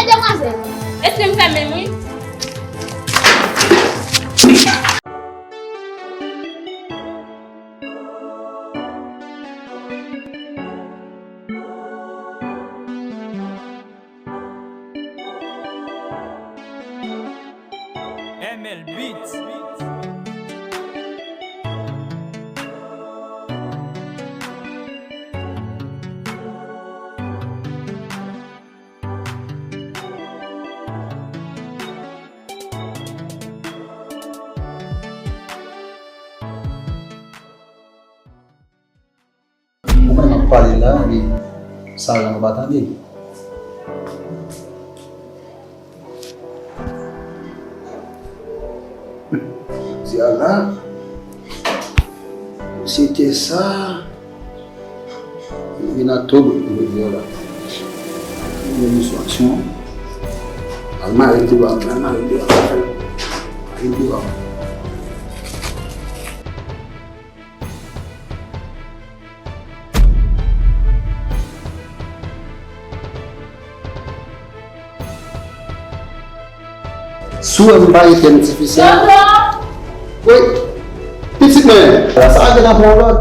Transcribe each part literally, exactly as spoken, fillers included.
Demwazèl, espri m fèmen m wi. M L Beats. Ou konnen m ap pale la, epi sa la nou pa tande. Di ala, se te sa. Renato, jodi a la. Yon misyon aksyon. Al mare l devan, al mare l devan. Mare l devan. Si w wè m pa etèn tifi sa. Wi. Pitit mwen. La sa a gen nan pran lòt.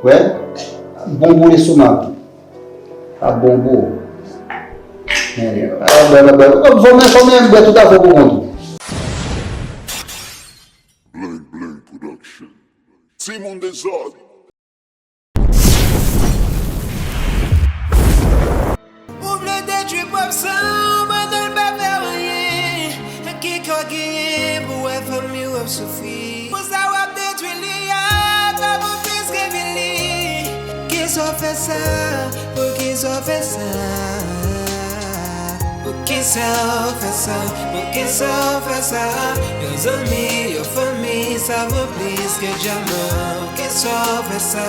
Wè. Bonbo lestomak. A bonbo. Blank Blank Production. Timoun dezòd. Ou vle detwi pòp san w, pandan l pa fè w anyen. Ki kò w genyen pou w wè fanmi w ap soufri? Pou sa w ap detwi li a, pa pou plis ke vin li. Poukisa w fè sa? Poukisa w fè sa? Poukisa w fè sa? Poukisa w fè sa? Yon zanmi, yon fanmi, sa vo plis ke dyaman. Poukisa w fè sa?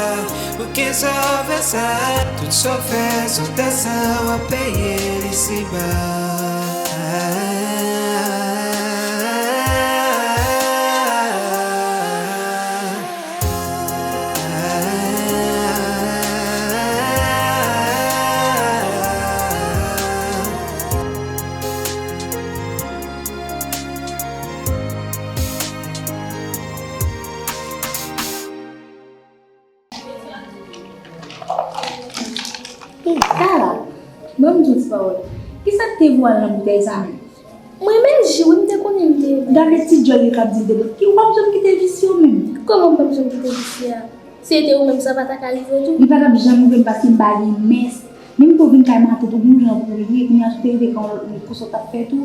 Poukisa w fè sa? Tout sa w fè sou tè sa, w ap peye l isiba. Hey, Kara, ban m di yon ti pawòl. Kisa k te voye w al nan boutèy sa menm? Mwen menm, ji, wi, m te konnen m te. Gade ti djòl li k ap di l te bwè. Ki, ou p ap janm kite visye w menm? Kòman m p ap janm kite visye a? Si se te ou menm, sa pa ta ka rive tou? Li pa t ap janm rive m paske m pa gen mès. Menm tou vin kay matant ou, gon jan pou w ye, kounye a tou te rive ka yon lòt moun, konsa w t ap fè tou.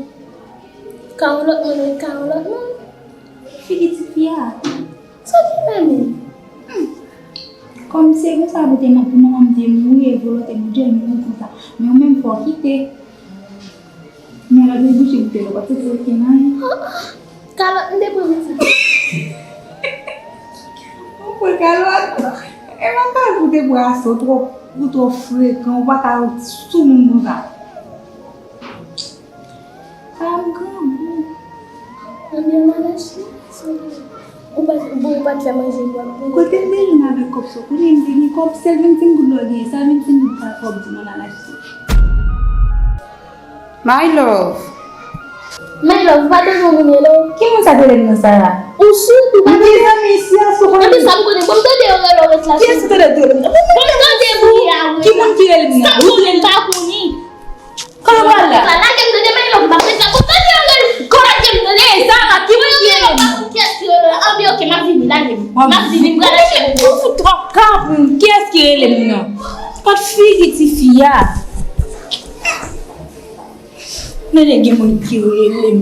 Ka yon lòt moun, wi, ka yon lòt moun. Figi tifi a. Sa ki fè menm? Hmm. Kòm se konsa pou te, pou manman m te mouri, e volonte Bondye, l mouri konsa. Men ou menm fò w kite. Men lè w debouche bouteyi la, w pa t santi okenn anyen. Ah, ah. Kalòt m te pran pou sa. Ou pran kalòt? E pa kalòt ou te pran ase, ou twò, ou twò frekan, ou pa ka sou moun konsa. Sa m grangou. Ann, yo nan lach la, sa m grangou. Ou pa, bon, ou pa t fè manje pou ap vini. Kote m te jwenn avèk kòb sa? Kounye a m te gen kòb, sèl vennsenk goud la w genyen, sèl vennsenk goud sa kòb di nan lach la. My love. My love, ou pa tande yon nimero? Ki moun sa te rele m nan sa a? Ou soud, ou pa tande? M te zanmi isi a, sou konnen. Epi sa m konnen, bon, m tande yo rele w ret la. Kiyès ki te rele m nan? Bon, m tande bri a, wi. Ki moun ki rele m nan? Sa m konnen, m pa konnen. Kote w pral la? Lage m tande, my love, m ap ret la. Bon, tande yo rele. Lage m tande. Ey, Zara, ki moun ki rele m nan? Kiyès ki rele w? Anben, oke, m ap vini, lage m. M ap vini, m pral achte yon. Ou fout twò kapon. Kiyès ki rele m nan? Kot figi tifi a? Mwen gen moun ki rele m.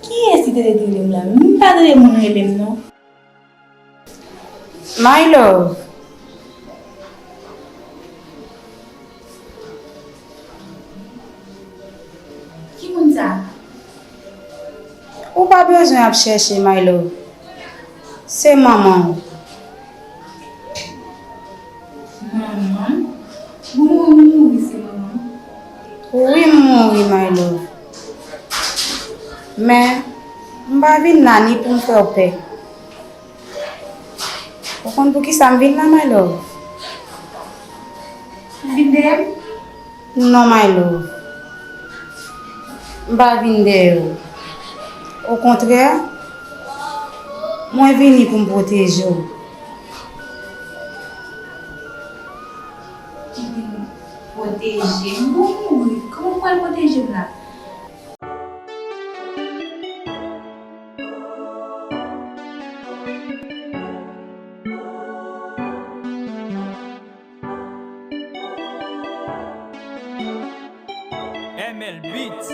Kiyès ki te rele m la? M pa tande moun rele m non. My love. Ki moun sa? Ou pa bezwen ap chèche, my love. Se manman w. Manman m? Ou mouri, mouri, se manman m? Wi, m mouri, my love. Men, m pa vin la ni pou m fè w pè. Ou konn poukisa m vin la, my love? Vin dèyè m? Non, my love. M pa vin dèyè w. Okontrè, mwen vini pou m pwoteje w. Ou vin pwoteje m? Bon, mouri. Kòman w pral pwoteje m la? M L Beats.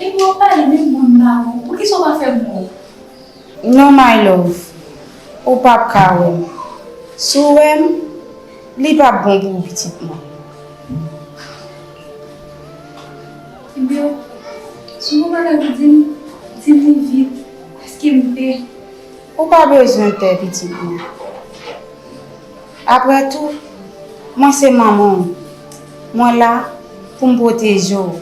Epi w ap pale menm mwen m pa wè w. Poukisa w pa fè m wè w? Non, my love. Ou p ap ka wè m. Si w wè m, li p ap bon pou ou, pitit mwen. Ebyen, si w gen bagay pou di m, di m li vit. Èske m pè? Ou pa bezwen pè, pitit mwen. Apre tou, mwen se manman w. Mwen la pou m pwoteje w.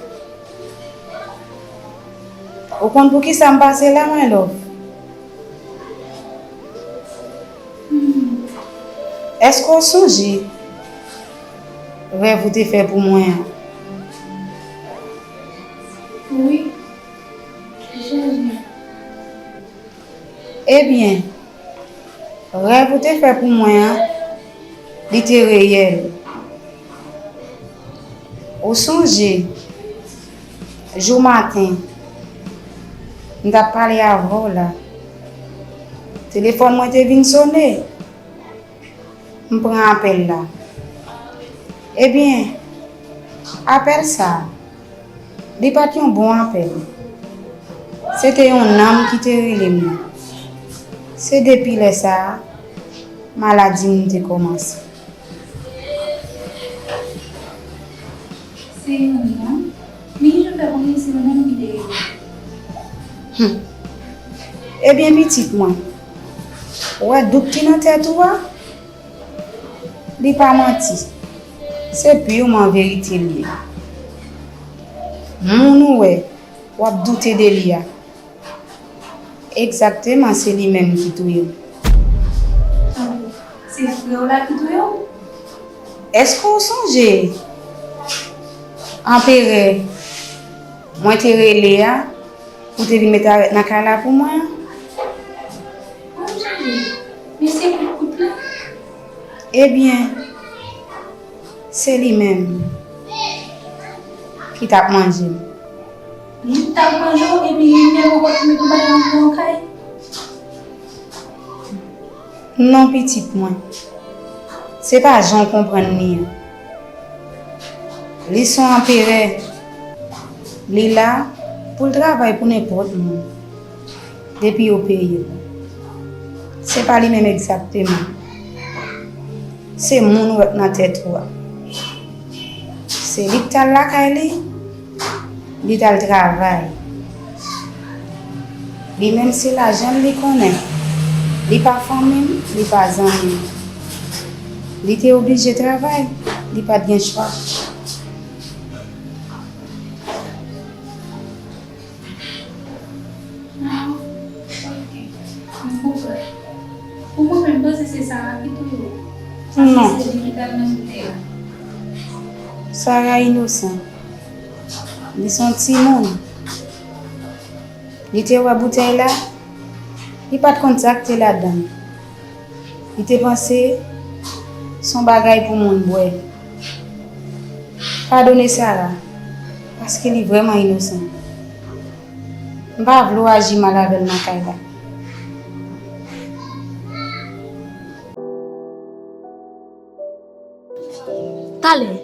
Ou konn poukisa m pase la, my love? Hmm. Èske w sonje rèv ou te fè pou mwen an? Wi, m sonje. Ebyen, rèv ou te fè pou mwen an, li te reyèl. Ou sonje, jou maten, m t ap pale avè w la, telefòn mwen te vin sone. M pran apèl la. Ebyen, apèl sa a, li pa t yon bon apèl. Se te yon nanm ki te rele m nan. Se depi lè sa a, maladi m te kòmanse. Se yon nanm? Men kijan w fè konnen se yon nanm ki te rele w? Hum. Ebyen, pitit mwen, ou wè dout ki nan tèt ou a? Li pa manti. Se pirman verite l ye. Moun ou wè, w ap doute de li a. Egzakteman, se li menm ki touye m. Se frè w la ki touye w? Èske w sonje anperè mwen te rele a pou te vin met arèt nan kay la pou mwen an? Wi, m sonje. Men se kout kout la? Ebyen, se li menm ki t ap manje m. Li t ap manje w epi li menm ankò ki met yon bagay anndan yon kay? Non, pitit mwen. Se pa jan w konprann li an. Li se yon anperè. Li la pou l travay pou nenpòt moun. Depi yo peye l. Se pa li menm egzakteman. Se moun ou wè k nan tèt ou a. Se li k t al lakay li, li t al travay. Li menm se lajan l li konnen. Li pa fanmi m, li pa zanmi m. Li te oblije travay, li pa t gen chwa. Ah, ok. M konprann. Pou mwen menm, m panse se Sara ki touye w. Non. Paske se li ki t al nan boutèy la. Sara inosan. Li se yon timoun. Li te wè boutèy la, li pa t konn sa k te ladan l. Li te panse se yon bagay pou moun bwè. Padone Sara, paske li vrèman inosan. M pa vle w aji mal avè l nan kay la. Talè,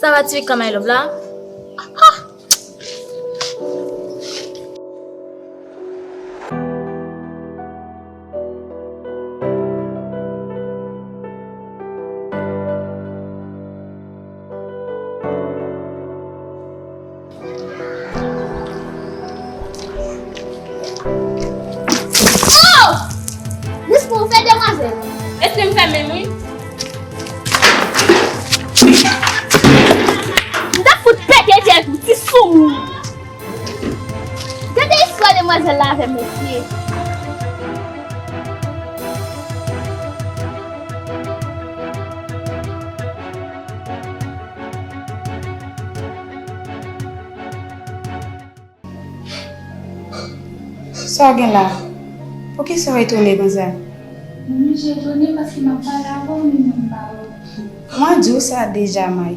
sa va tire kan my love la? Ah! Oh! Respè w fè demwazèl. Respè m fè menm wi. M t ap fout pete tèt ou, ti soumoun. Gade istwa demwazèl la avè mesye. Sa w gen la? Poukisa w etone konsa? M oblije etone paske m ap pale avè w, men mwen m pa wè w. Mwen di w sa deja, May.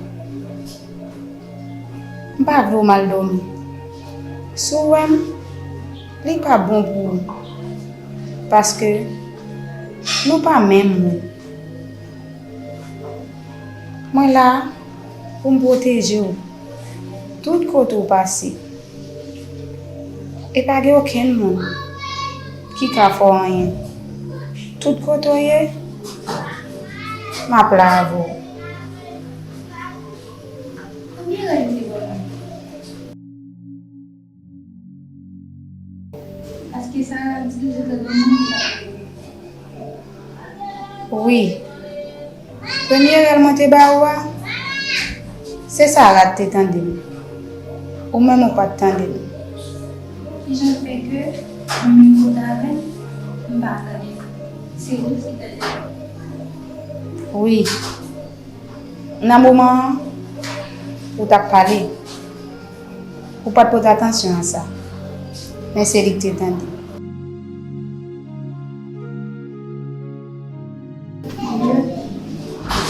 M pa vle w mal dòmi. Si w wè m, li pa bon pou ou. Paske nou pa menm moun. Mwen la pou m pwoteje w tout kote w pase. E pa gen okenn moun ki ka fè w anyen. Tout kote w ye, m ap la avè w. Konbyen rèl ou te ba mwen? Paske Sara di l se te granmoun ki t ap rele. Wi. Premye rèl mwen te ba ou a, se Sara k te tande m. Ou menm ou pa t tande m. Kijan fè ke mwen menm kote avè l, m pa tande l? Se ou ki tande l. Wi. Nan moman an, ou t ap pale. Ou pa t pote atansyon a sa. Men se li k te tande.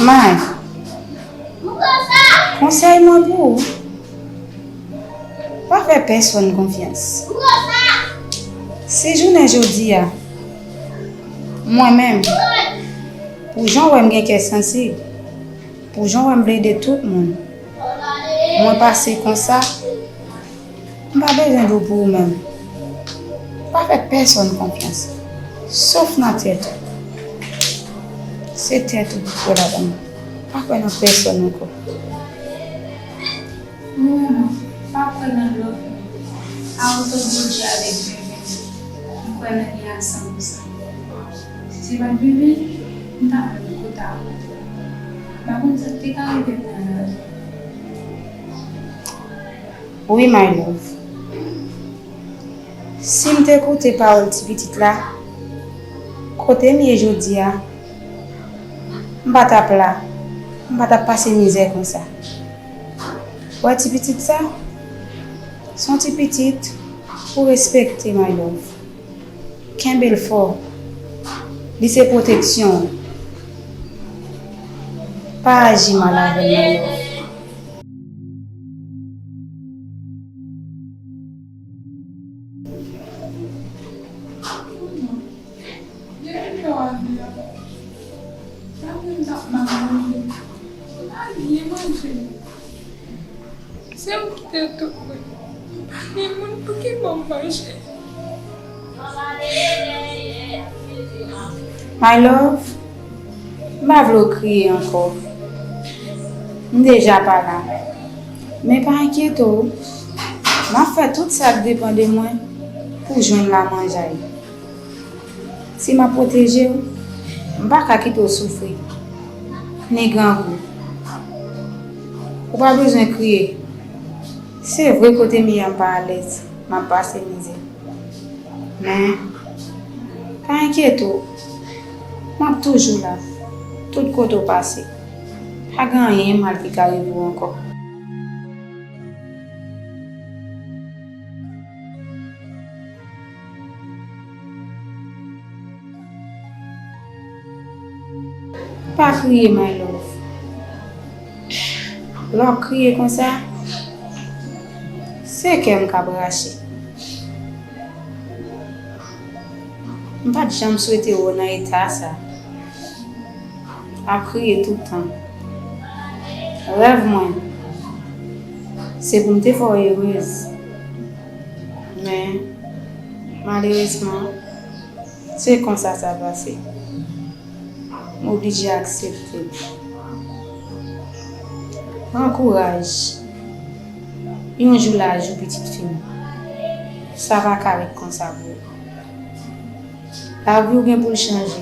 May, konsèy mwen pou ou, pa fè pèsonn konfyans. Si jounen jodi a, mwen menm, pou jan w wè m gen kè sansib, pou jan w wè m vle ede tout moun, mwen pase konsa, m pa bezwen di w pou ou menm. Pa fè pèsonn konfyans, sof nan tèt ou. Se tèt ou pou kwè ladan l. Pa kwè nan pèsonn ankò. Mwen menm, m pa kwè nan love non. A otan Bondye avèk Bebe, m kwè nan li a san pou san. Si se pa t Bebe, m t ap menm kote a. M pa konn sa k te ka rive m nan lavi. Wi, my love. Si m te koute pawòl ti pitit la, kote m ye jodi a, m pa t ap la, m pa t ap pase mizè konsa. Wè ti pitit sa? Se yon ti pitit pou respekte, my love. Kenbe l fò. Li se pwoteksyon w. Pa aji mal avè l, my love. Depi lè w ale a, sa menm t ap mal manje. M pa byen manje. Se m ki te tou mwen. M pa gen moun pou ki ban m manje. My love, m pa vle w kriye ankò. M deja pa la. Men pa enkyete w. M ap fè tout sa k depann de mwen pou jwenn lamanjay. Si m ap pwoteje w, m pa ka kite w soufri, ni grangou. Ou pa bezwen kriye. Se vre kote m ye a m pa alèz, m ap pase mizè. Men, pa enkyete w, m ap toujou la, tout kote w pase. Pa gen anyen mal ki ka rive w ankò. Pa kriye, my love. Lè w ap kriye konsa, se kè m k ap rache. M pa t janm swete w nan eta sa. Ap kriye tout tan. Rèv mwen, se pou m te fè w erez. Men, malerezman, se konsa sa pase. M oblije aksepte. Pran kouraj. Yon jou la jou, pitit fi m. Sa pa ka ret konsa pou ou. Lavi w gen pou l chanje.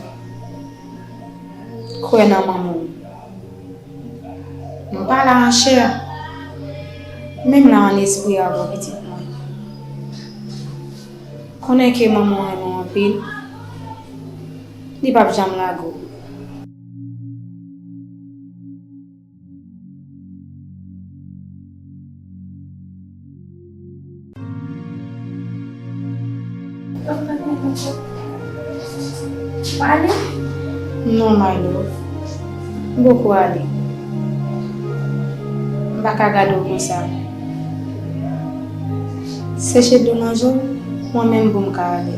Kwè nan manman w. M pa la an chè, men m la an espri avè w, pitit mwen. Konnen ke manman w renmen w anpil, li p ap janm lage w. Ou ale? Non, my love. M poko ale. M pa ka gade w konsa. Seche dlo nan je w, mwen menm pou m ka ale.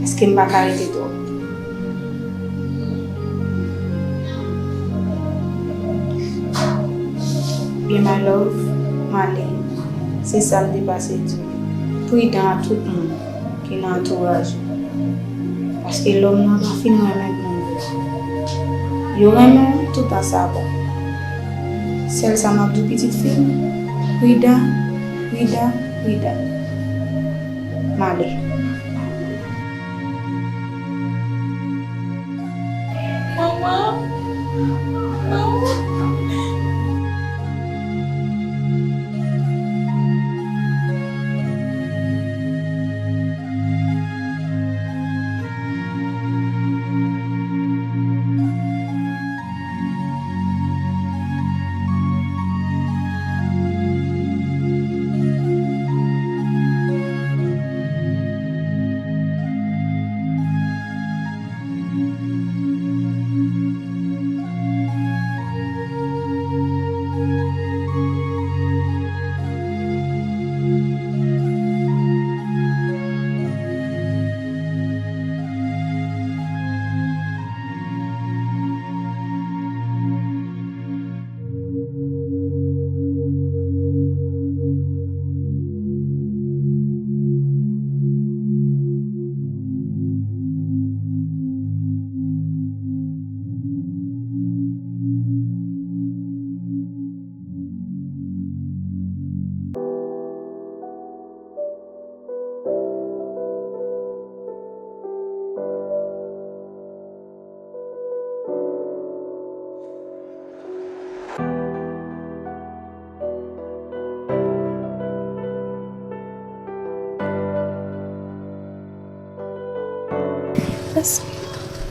Paske m pa ka rete twòp. Byen, my love, m ale. Se sa m te pase di w. Pridan ak tout moun ki nan antouraj ou. Paske lòm nan pa fin renmen moun vre. Yo renmen w toutan sa bon. Sèl sa m ap di w, pitit fi m, pridan, pridan, pridan. M ale. Manman! Manman!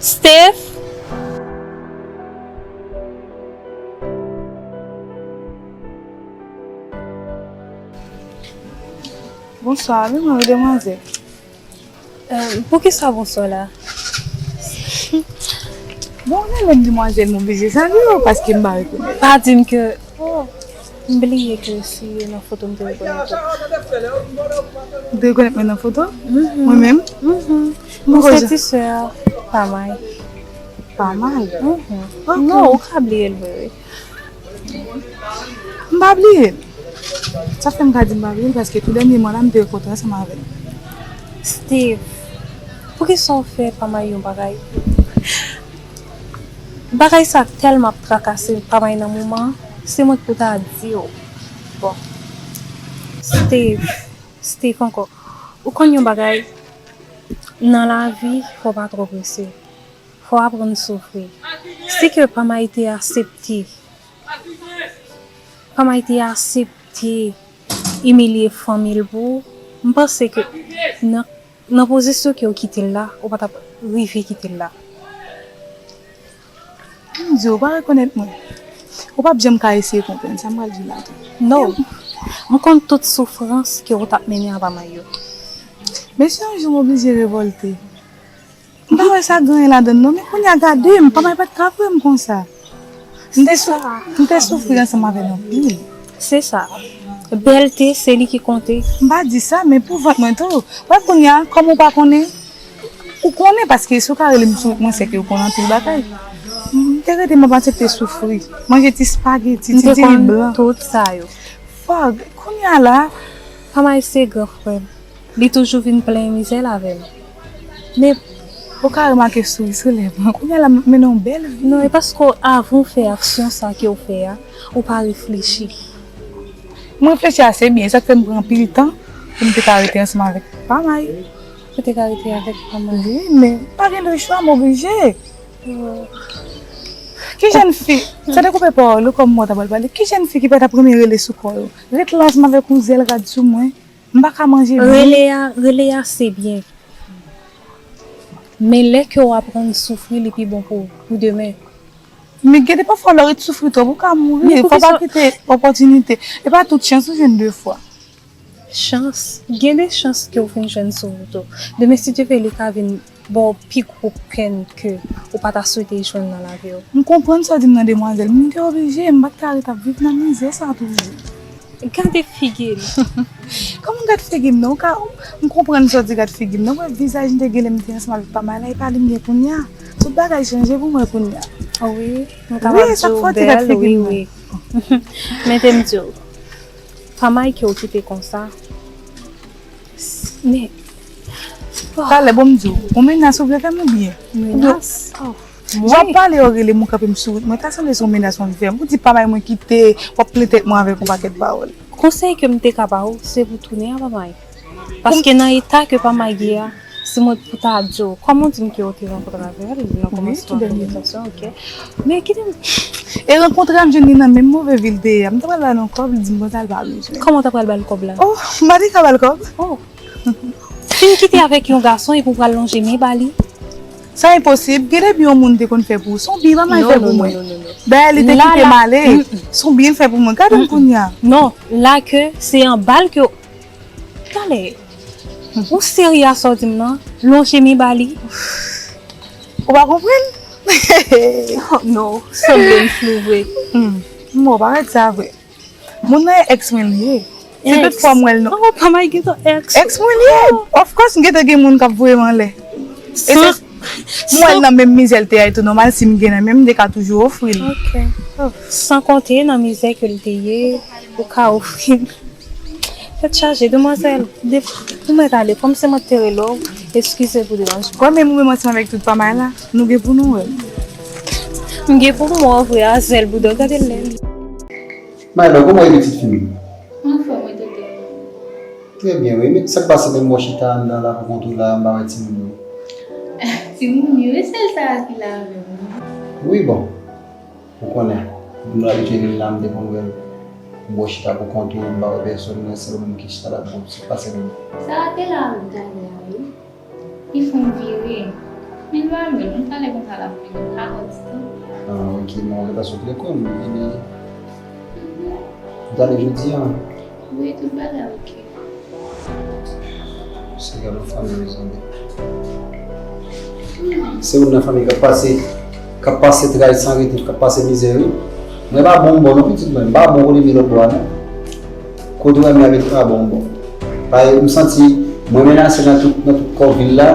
Steph? Bonswa, men mwen, demwazèl. Euh, poukisa bonswa la? Bon, men menm demwazèl, m oblije salye w paske m pa rekonèt. Pa di m ke, oh, m bliye ke si yo nan foto, m te rekonèt ou. Ou te rekonèt mwen nan foto? Mhm. Mwen menm? Mhm. Mwen se ti sè Pamay. Pamay? Mhm. Ok. Non, ou ka bliye l vre, wi. M pa bliye l. Sa fè m ka di m pa bliye l, paske tou dènyèman la, m te kontre ansanm avè l. Steve, poukisa w fè Pamay yon bagay? Bagay sa tèlman ap trakase Pamay nan moman an, se mwen k pou ta di w. Bon. Steve, Steve ankò. Ou konn yon bagay, nan lavi, fò w pa twò prese. Fò w aprann soufri. Si ke Pamay te aksepte, Pamay te aksepte imilye fanmi l pou ou, m panse ke nan, nan pozisyon ke w kite l la, ou pa t ap rive kite l la. M di w, ou pa rekonèt mwen. Ou p ap janm ka eseye konprann sa m pral di w la tou. No. M konn tout soufrans ke ou t ap mennen a Pamay yo. Men si yon jou m oblije revòlte. M pa wè sa gen anyen ladan l non, men kounye a gade m, Pamay pa t ka vre m konsa. M te sou, m te soufri ansanm avè l anpil. Se sa. Bèlte, se li ki konte. M pa di sa, men pou vant mwen tou. Wè kounye a, kòm ou pa konnen, ou konnen paske si w ka rele m sou wout mwen, sèke ou konn anpil bagay. M te rete m ap aksepte soufri. Manje ti spageti, ti diri blan. M te konn tout sa yo. Fòk, kounye a la. Pamay se gran frè m. Li toujou vin plenyen mizè l avè m. Men. Ou ka remake souri sou lèv mwen. Kounye a la m ap mennen yon bèl vi. Non, e paske avan w fè aksyon sa ke w fè a, ou pa reflechi. M reflechi ase byen, sa k fè m pran anpil tan pou m te ka rete ansanm avèk Pamay. Pou te ka rete avèk Pamay. Wi, men pa gen lechwa, m oblije. Ki jèn fi, sa te koupe pawòl ou kòm mwen ta pral pale, ki jèn fi ki pa ta premye rele sou kò yo? Ret la ansanm avèk yon zèl rad sou mwen. M pa ka manje byen. Rele a, rele a se byen. Men lè ke w aprann soufri, li pi bon pou, pou demen. Men gen de pafwa lè w ret soufri twòp, ou ka mouri. Fò w pa kite opòtinite. E pa tout chans ou jwenn de fwa. Chans. Gen de chans ke w fin jwenn sou wout ou. Demen, si Dye vle, li ka vin ba w pi gwo pèn ke ou pa ta swete jwenn nan lavi w. M konprann sa w di m nan demwazèl, men m te oblije, m pa t ka ret ap viv nan mizè sa toujou. Gade figi l. Kòman w gad figi m nan? Ou ka, m konprann sa w di gad figi m nan. Ou wè vizaj m te gen lè m te ansanm avèk Pamay la, e pa li m gen kounye a. Tout bagay chanje pou mwen kounye a. Wi, m kapab di w bèl, wi, wi. Men te m di w, Pamay ke w kite konsa, Men. Talè, bon m di w, yon menas ou vle fè m oubyen? Menas? Jan w ap pale yo rele m, ou kanpe m sou wout mwen, ta sanble se yon menas w anvi fè m. Ou di Pamay mwen kite, w ap plen tèt mwen avèk yon pakèt pawòl. Konsèy ke m te ka ba w, se pou w tounen a Pamay. Paske nan eta ke Pamay ye a, si mwen pou ta di w, kòman w di m ke w te rankontre avè l nan kòmansman konvèsasyon, oke? Men kite m. E rankontre a m jwenn li nan menm move vil te ye a. M ta pral ba l yon kòb, li di m konsa l pa bezwen. Kòman w ta pral ba l kòb la? Oh, m pa te ka ba l kòb. Oh. Fin kite avèk yon gason epi w pral lonje men ba li? Sa enposib. Gen de byen yon moun te konn fè pou ou. Se yon byen Pamay fè pou mwen. Dayè, li te kite m ale. Se yon byen l fè pou mwen. Gade m kounye a. Non, la ke se yon bal ke w. Talè. Ou serye a sa w di m nan? Lonje men ba li. Ou pa konprann? Non, sanble m flou vre. M wè w pa mèt sa vre. Moun nan e ex mwen li ye. Se tout fwa m wè l non. Oh, Pamay gentan ex. Ex mwen li ye. Of course, m gentan gen moun k ap voye m anlè. E se m wè l nan menm mizè l te a, e tou nòmal si m gen nan men m, m te ka toujou ofri l. Ok. San konte nan mizè ke l te ye, ou ka ofri l. Tèt chaje, demwazèl. De, ou mèt ale, kòm se mwen k te rele w, eskize pou deranjman. Wè menm ou menm ansanm avèk tout Pamay la, nou gen pou nou wè. M gen pou m wè w vre a, zèl bouda, gade lè li. Maylor, kòman w ye pitit fi m? M anfòm wi tonton. Trè byen wi, men sa k pase menm w chita anndan la pou kont ou la, m pa wè timoun yo. Timoun yo, e sèl sa a ki la avè m wi. Wi bon, ou konnen, nou abitye vin la, m te konn wè l. M wè w chita pou kont ou, m pa wè pèsonn, mwen sèl ou menm ki chita la pou kont ou, sa k pase menm? Sa a te la avè m talè a wi. Li fè m vire. Men l pa menm, yon talè konsa l ap vini, m pa kwè ditou. Ah, ok, men w gentan sot lekòl, men vini. Ou t ale jodi a? Wi, tout bagay ok. Se gade yon fanmi, mezanmi. Se youn nan fanmi k ap pase, k ap pase tray san rete, k ap pase mizè, wi. Mwen pa bon bò non, pitit mwen, m pa bon kote m ye lòt bò a non. Kote w wè m ye a, pitit mwen pa bon bò. Paske m santi mwen menase nan tout, nan tout kò vil la.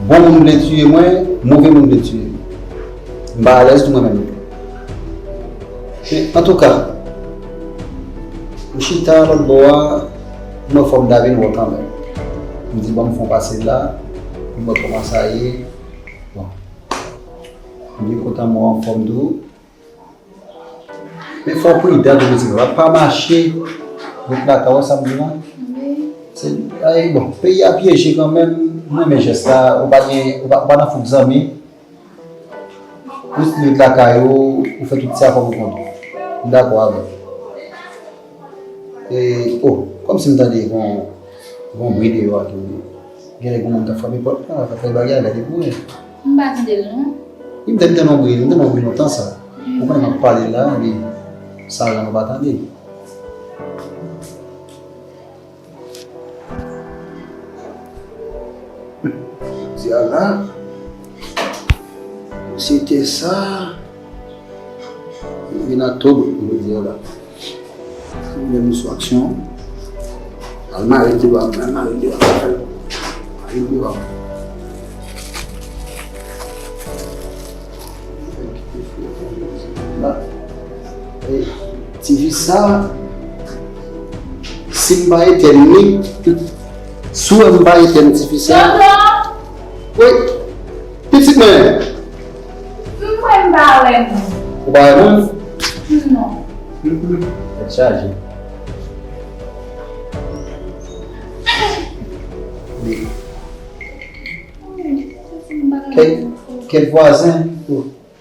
Bon moun vle tiye mwen, move moun vle tiye m. M pa alèz tou mwen menm. Men, antouka, m chita lòt bò a, m wè fò m ta vin wè w kanmenm. M di, bon, m fè yon pase la, m wè kòman sa ye. Bon. M byen kontan m wè w anfòm tou. Men fò w pridan tou pitit mwen. Pa mache wout lakay ou, wè sa m di w lan? Ay, bon, peyi a pyeje kanmenm, m renmen jès la, ou pa gen, ou pa, ou pa nan fouk zanmi. Ou ret lakay ou, ou fè tout ti afè pou kont ou. M dakò avè w. E, oh, kòmsi m tande gon, gon bri deyò a tou. Genlè gon moun k ap frape pòt la, k ap fè bagay la, gade pou wè. M pa tande l non. Wi, m te, m tande yon bri, m tande yon bri lontan sa. Ou konnen m ap pale la, epi sa la nou pa tande. Jodi a la, sosyete sa, vin an toub, jodi a la. Menm sou aksyon, al mare l deba, al mare l deba, mare l deba. La. E, ti fi sa, si m pa etèn li, si w wè m pa etèn ti fi sa. Tonton! Wi, pitit mwen. M kwè m pa wè moun. Ou pa wè moun? Non. Tèt chaje. Kèk, kèk vwazen.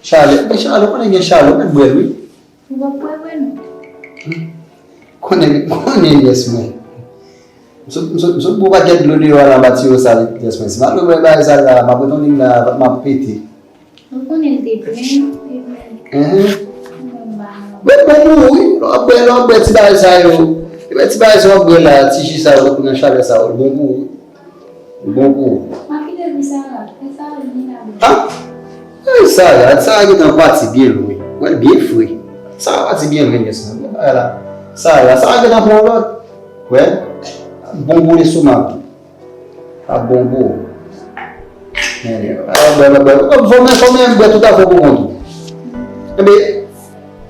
Chalè, men chalè, ou konnen gen chalè, ou mèt bwè l, wi. Ou p ap bwè vre non. Konnen, konnen yès mwen. M sot, m sot, m sot bwè yon pakèt dlo deyò a la, m pa tire sa yès mwen. Si m al bwè bagay sa la, m ap ret yon liy la, m ap pete. Ou konnen l te plen, epi Enhen. Mwen ba nou. Mwen bon pou ou, wi. Lè w ap bwè, lè w ap bwè ti bagay sa yo. Epi ti bagay sa w ap bwè la, ti ji sa yo, nan chalè sa yo, l bon pou ou. L bon pou ou. M ap kite pou Sara. Fè Sara vini la bwè. Ah! Ay, Sara, Sara gentan pati byen lwen. Wè l byen fre. Sara pati byen lwen, yès la. Bagay la. Sara, Sara gentan pran yon lòt. Wè. Bon pou lestomak. Ap bon pou ou. Anyen, anyen. Ap bwè, ap bwè. Fò men, fò men bwè tout afè pou kont ou. Enben,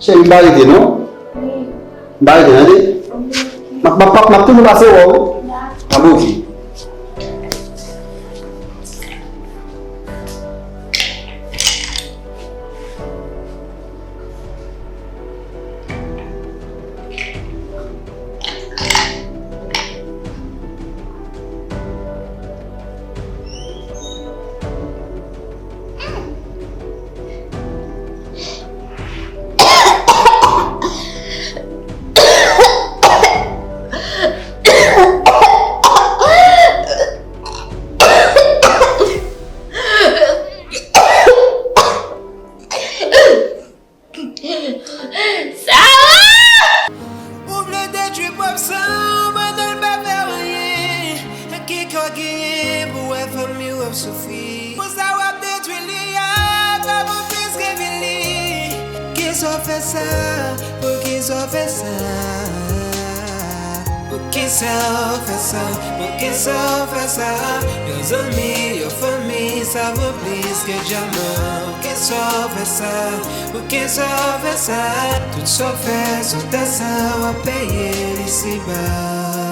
cheri, m pa rete non. M pa rete, tande. M ap, m ap, m ap toujou pase wè w. Ap oke. Sa va? Ou vle detwi pwòp san w pandan l pa fè w anyen. Ki kè w genyen pou w wè fanmi w ap soufri? Pou sa w ap detwi li a, pa bon plis ke vin li. Poukisa w fè sa? Poukisa w fè sa? Poukisa w fè sa? Poukisa w fè sa? Yon zanmi, yon fanmi, sa vo plis ke dyaman. Poukisa w fè sa? Poukisa w fè sa? Tout sa w fè sou tè sa, w ap peye l isiba.